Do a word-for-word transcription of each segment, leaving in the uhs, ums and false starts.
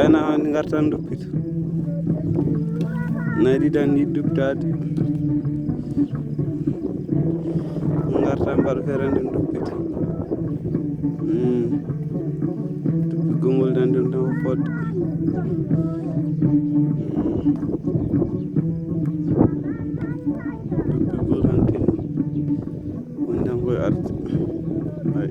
Ayna on ngartan duppita. Nayi ɗi tan yiɗi duppitaade. Ngartan mbaɗa feere nden duppita. Mm. Duppi gongol tan ɗum tan fodde. Mm. Duppi gol tan kadi. Woni tan koye arde. Ay.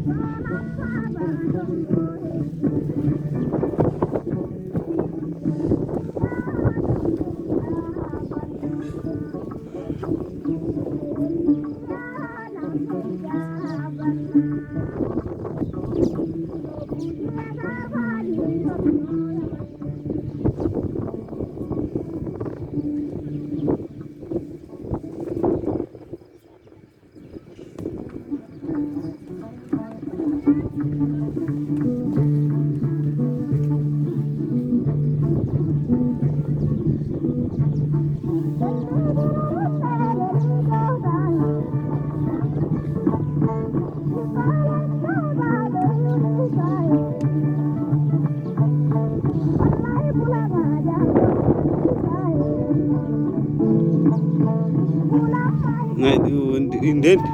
Nayi ɗi wondi ɗi ndenti.